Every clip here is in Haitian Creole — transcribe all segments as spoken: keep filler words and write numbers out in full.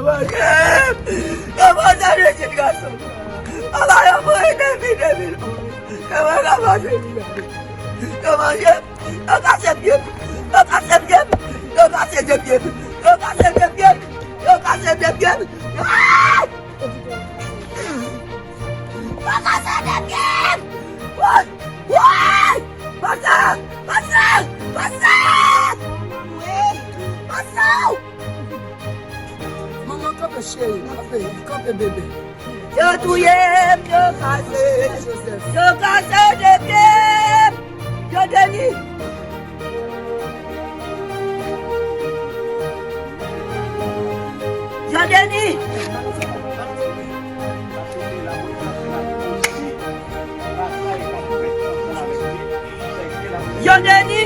Yo manje m! Yo manje m isit, gason! Papa, yo mouri depi de mil onz. Yo manje m! Yo manje m! Yo kase pye m! Yo kase pye m! Yo kase de pye m! Yo kase de pye m! Yo kase de pye m! Ah! Yo kase de pye m! Woy! Woy! Pase! Pase! Pase! Pase! Manman, kanpe cheri, kanpe, kanpe bebe. Yo touye m, yo kase, yo kase de pye m, yo deni. Yo deni. Yo deni.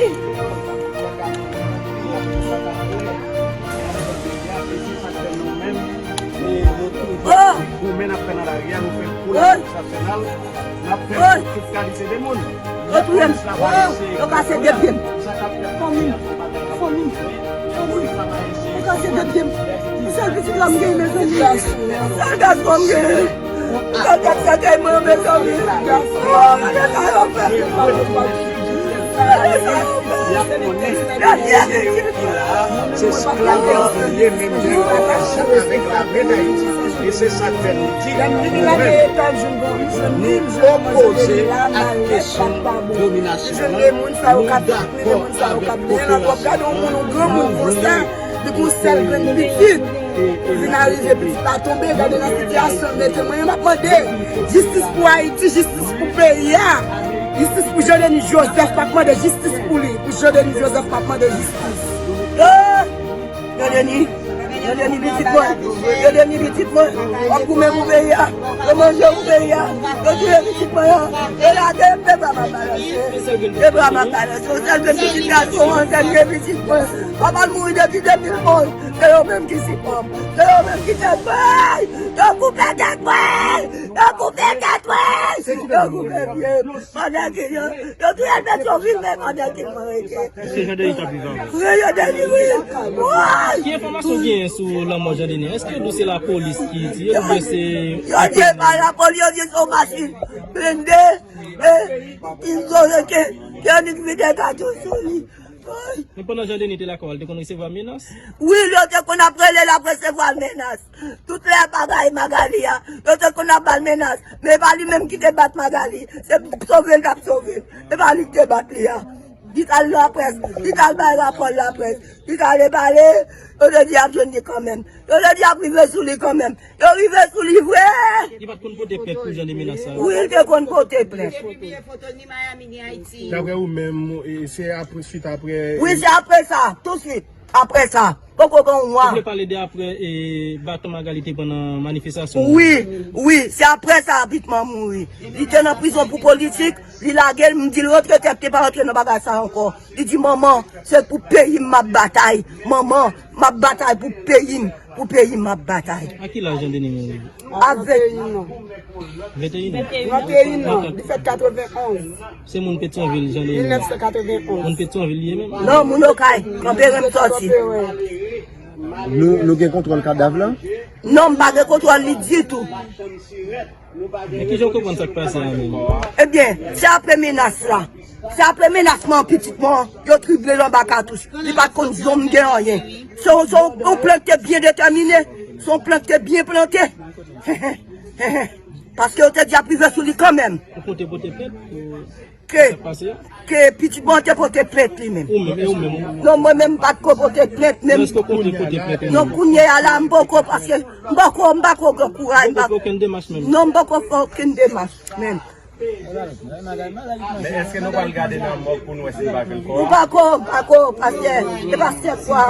Oh! Goumen n ap fè nan lari a, nou fè l pou lapolis nasyonal, n ap fè l pou tout kalite de moun. Yo touye m. Oh! Yo kase de pye m. Fanmi m. Fanmi m. Fanmi m. Yo kase de pye m. Sèl pitit la m genyen, mezanmi. Sèl gason m genyen. Sèl gason m genyen, mezanmi. Oh, gade sa yo fè. Se esklav yo ye, menm jan avèk lame Dayiti. E se sa k fè nou di, nou menm, nou opoze ak kesyon dominasyon an. Nou dakò avèk koperasyon an. Li gon sèl grenn pitit. Vin arive pitit la tonbe, gade nan sitiyasyon l mete mwen. M ap mande jistis pou Ayiti, jistis pou peyi a. Jistis pou Jean Denis Joseph, m ap mande jistis pou li. Pou Jean Denis Joseph, m ap mande jistis. Eh! Jean Denis, Jean Denis pitit mwen, Jean Denis pitit mwen, w ap goumen pou peyi a, yo manje pou peyi a, yo touye pitit mwen an, yo lage m, de bra m ap balanse, de bra m ap balanse, yon sèl grenn pitit gason an, sèl grenn pitit mwen. Papa l mouri depi de mil onz. Se yo menm ki sipòm. Se yo menm ki tèt mwen. Yo koupe tèt mwen. Yo koupe tèt mwen. Yo koupe pye m. Pandan ke yo, yo touye l Petyonvil, men pandan ke mwen rete. Èske Jean Denis t ap vivan? Wi, Jean Denis, wi. Woy! Ki enfòmasyon w genyen sou lanmò Jean Denis? Èske yo di w se lapolis ki tiye l oubyen se... Yo di pa lapolis, yo di se yon machin blende, e, ki vole ke, ke yo vide katouch sou li. Men pandan Jean Denis te lakay w, li te konn resevwa menas? Wi, yo te konn ap rele l ap resevwa menas. Tout lè bagay Magali a, yo te konn ap ba l menas. Men e pa li menm ki te bat Magali. Se sove l t ap sove l. E pa li ki te bat li a. Li t al laprès, li t al bay rapò l laprès. Li t ale pale, yo te di y ap jwenn li kanmenm. Yo te di y ap rive sou li kanmenm. Yo rive sou li vre! Li pa t konn pote plent pou jan de menas sa yo? Wi, li te konn pote plent. Daprè ou menm, e, se apre, swit apre... Wi, se apre sa, touswit, apre sa. Poko gen yon mwa. Ou vle pale de apre, e, baton Magali te pran nan manifestasyon an? Wi, wi, se apre sa, pitit mwen mouri. Li te nan prizon pou politik, li lage l, m di l rantre tèt, li pa rantre nan bagay sa ankò. Li di, "Manman, se pou peyi m m ap batay. Manman, m ap batay pou peyi m." Pou peyi m ap batay. A ki laj Jean Denis mouri? A venteyen an. Venteyen an? Venteyen an. Li fèt katrevenonz. Se moun Petyonvil, Jean Denis? Mil nèf san katrevenonz. Moun Petyonvil li ye menm? Non, moun Okay. Kanperen m sòti. Nou, nou gen kontwòl kadav la? Non, m pa gen kontwòl li ditou. Men kijan w konprann sa k pase a menm? Ebyen, se apre menas la. Se apre menas mwen, pitit mwen, yo trible l anba katouch. Li pa t konn zam gen anyen. Se yon, se yon, yon plent te byen detèmine. Se yon plent te byen plante. Paske yo te di ap rive sou li kanmenm. Ou konte pote plent pou... Ke, sa k pase a? Ke pitit mwen te pote plent li menm. Ou menm, e ou menm, ou menm? Non, mwen menm m pa t ko pote plent menm. Èske w konte pote plent ou menm? Non, kounye a la, m poko, paske m poko, m poko gen kouraj, m pa... Ou poko fè okenn demach menm? Non, m poko fè okenn demach menm. Men èske nou pral gade nan mòg pou nou wè si nou pa jwenn kò a? M poko, m poko, pastè, e pastè kwa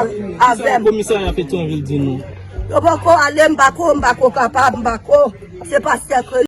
avè m. Komisarya Petyonvil di nou? Yo poko ale, m poko, m poko kapab, m poko. Se pastè